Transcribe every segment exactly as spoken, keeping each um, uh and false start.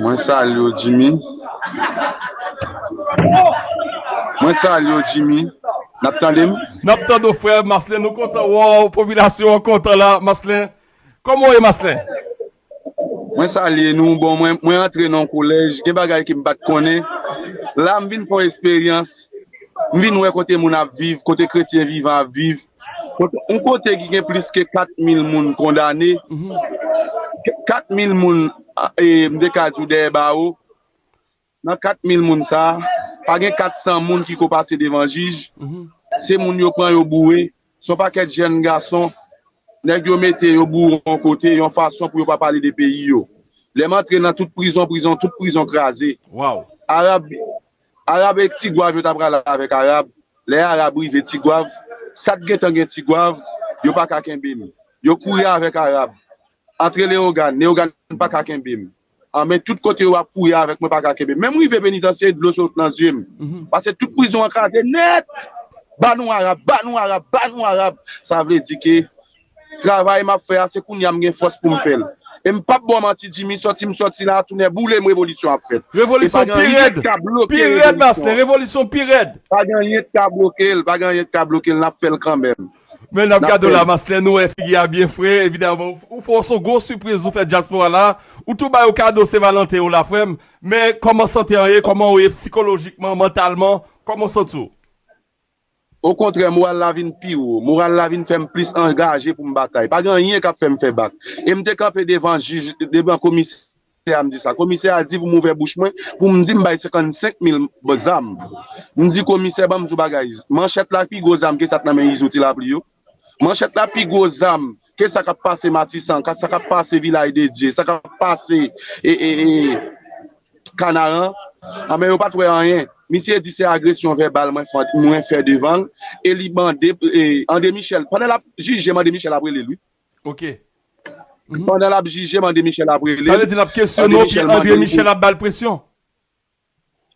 Mwen salye w, Jimmy. Mwen salye w, Jimmy. N ap tande m? N ap tande w, frè Marcelin. Nou kontan wè w. Popilasyon an kontan la, Marcelin. Kòman w ye, Marcelin? Mwen salye nou. Bon, mwen, mwen antre nan yon kolèj. Gen bagay ke m pa t konnen. La, m vin fè yon eksperyans. M vin wè kote moun ap viv, kote kretyen vivan ap viv. Kote, yon kote ki gen plis ke kat mil moun kondane. Mhm. Kat mil moun, a, e, m te ka di w dèyè bawo. Nan kat mil moun sa a, pa gen kat san moun ki ko pase devan jij. Mhm. Se moun yo pran, yo boure. Se yon pakèt jèn gason. Nèg yo mete yo boure yon kote, yon fason pou yo pa pale de peyi yo. Lè m antre nan tout prizon, prizon, tout prizon kraze. Wow. Arab, Arab e Tigwav yo ta pral avèk Arab. Lè Arab rive Tigwav, sa t gentan gen Tigwav, yo pa ka kenbe m. Yo kouri avèk Arab. Antre Leyogàn, Leyogàn pa ka kenbe m. Anben, tout kote yo ap kouri avèk mwen, pa ka kenbe m. Menm rive penitansye, dlo sot nan zye m. Mhm. Paske tout prizon an kraze nèt. Ba nou Arab, ba nou Arab, ba nou Arab. Sa vle di ke travay m ap fè a, se kounye a m gen fòs pou m fè l. E m p ap ba w manti, Jimmy, sòti m sòti la, tounen boule m, revolisyon ap fèt. E pa gen anyen k ka bloke revolisyon an. Revolisyon pi rèd, Marcelin, revolisyon pi rèd. Pa gen anyen k ka bloke l, pa gen anyen k ka bloke l, n ap fè l kanmenm. Men n ap gade w la, Marcelin, nou wè figi a byen fre, evidaman. Ou fè, se yon gwo sipriz ou fè dyaspora la. Ou tou ba yo kado Senvalanten yo la, frè m. Men kòman sante an ye, kòman w ye sikolojikman, mantalman, kòman w santi w? Okontrè, moral la vin pi wo. Moral la vin fè m plis angaje pou m batay. Pa gen anyen k ap fè m fè bak. E m te kanpe devan jij, devan komisè a, m di sa. Komisè a di pou m ouvè bouch mwen, pou m di m bay senkannsenk mil zam. M di, "Komisè, ban m di w bagay. Manchèt la pi gwo zam ke sa k nan men Izo Ti Lapli yo. Manchèt la pi gwo zam ke sa k ap pase Matisan, sa k ap pase Vilaj de Dye, sa k ap pase, e, e, e, Kanaran." Anben, yo pa t wè anyen. Misye di se agresyon vèbal mwen fè, mwen fè devan l. E li mande, e, André Michel, pandan l ap jije m, André Michel ap rele l, wi. Ok. Mhm. Pandan l ap jije m, André Michel ap rele l. Sa vle di l ap kesyone w, epi André Michel ap ba l presyon?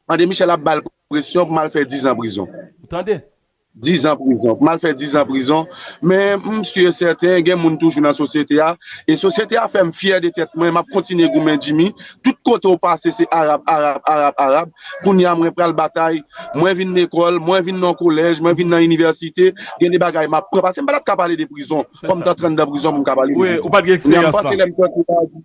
André Michel ap ba l presyon pou m al fè dizan prizon. Ou tande? Dizan prizon. Pou m al fè dizan prizon. Men, m si e sèten, gen moun toujou nan sosyete a. E sosyete a fè m fyè de tèt mwen. M ap kontinye goumen, Jimmy. Tout kote w pase, se Arab, Arab, Arab, Arab. Kounye a, mwen pral batay. Mwen vin lekòl, mwen vin nan kolèj, mwen vin nan inivèsite. Gen de bagay m ap pran. Paske m pa t ap ka pale de prizon. Fò m t antre anndan prizon pou m ka pale de prizon. Wi, ou pa t gen eksperyans la.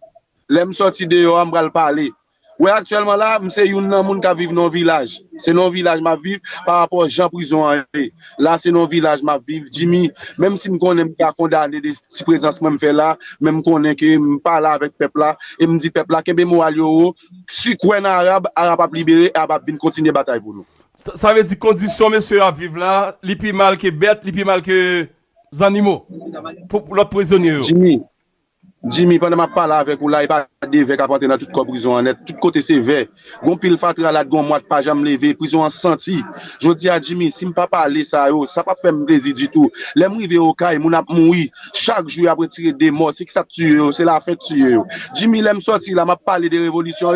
Lè m sòti deyò a, m pral pale. Wè, aktyèlman la, m se youn nan moun k ap viv nan yon vilaj. Se nan yon vilaj m ap viv pa rapò jan prizon an ye. La, se nan yon vilaj m ap viv. Jimmy, menm si m konnen m ka kondane de ti prezans mwen m fè la, men m konnen ke m pale avèk pèp la, e m di pèp la, kenbe moral yo wo, si kwè nan Arab, Arab ap libere, Arab ap vin kontinye batay pou nou. Sa, sa vle di kondisyon mesye yo ap viv la, li pi mal ke bèt, li pi mal ke zannimo, pou, pou lòt prizonye yo. Jimmy, Jimmy, pandan m ap pale avèk ou la, e pa de vè k ap antre nan tout kò prizon an nèt. Tout kote se vè. Gon pil fatra la, gon mwa t pa janm leve. Prizon an santi. Jodi a, Jimmy, si m pa pale sa yo, sa p ap fè m plezi ditou. Lè m rive Okay, moun ap mouri. Chak jou, y ap retire de mò. Se kisa k tiye yo? Se lafen k tiye yo. Jimmy, lè m sòti la, m ap pale de revolisyon.